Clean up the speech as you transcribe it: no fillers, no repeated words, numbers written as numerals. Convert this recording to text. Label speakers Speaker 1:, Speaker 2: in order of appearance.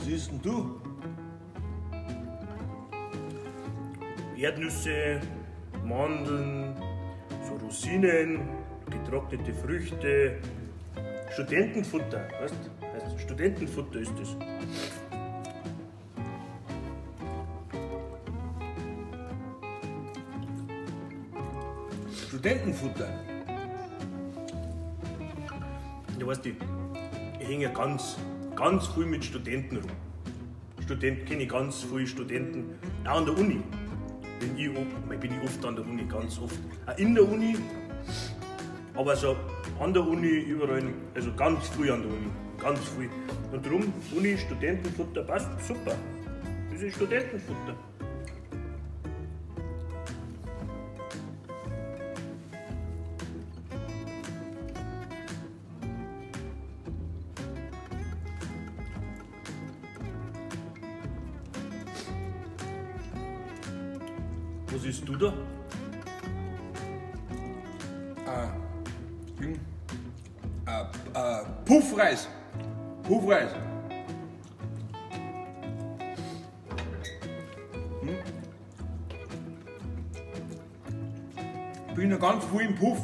Speaker 1: Was isst denn du?
Speaker 2: Erdnüsse, Mandeln, so Rosinen, getrocknete Früchte, Studentenfutter, weißt? Heißt, Studentenfutter ist das.
Speaker 1: Studentenfutter.
Speaker 2: Ja, weißt du, ich hänge ja ganz, ganz viel mit Studenten rum. Studenten kenne ich ganz viele Studenten, auch an der Uni. Bin ich oft an der Uni, ganz oft. Auch in der Uni, aber so an der Uni, überall, also ganz früh an der Uni, ganz früh. Und drum, Uni, Studentenfutter passt super. Das ist Studentenfutter. Was isst du da?
Speaker 1: Ding. Puffreis. Puffreis. Hm? Bin ja ganz viel im Puff.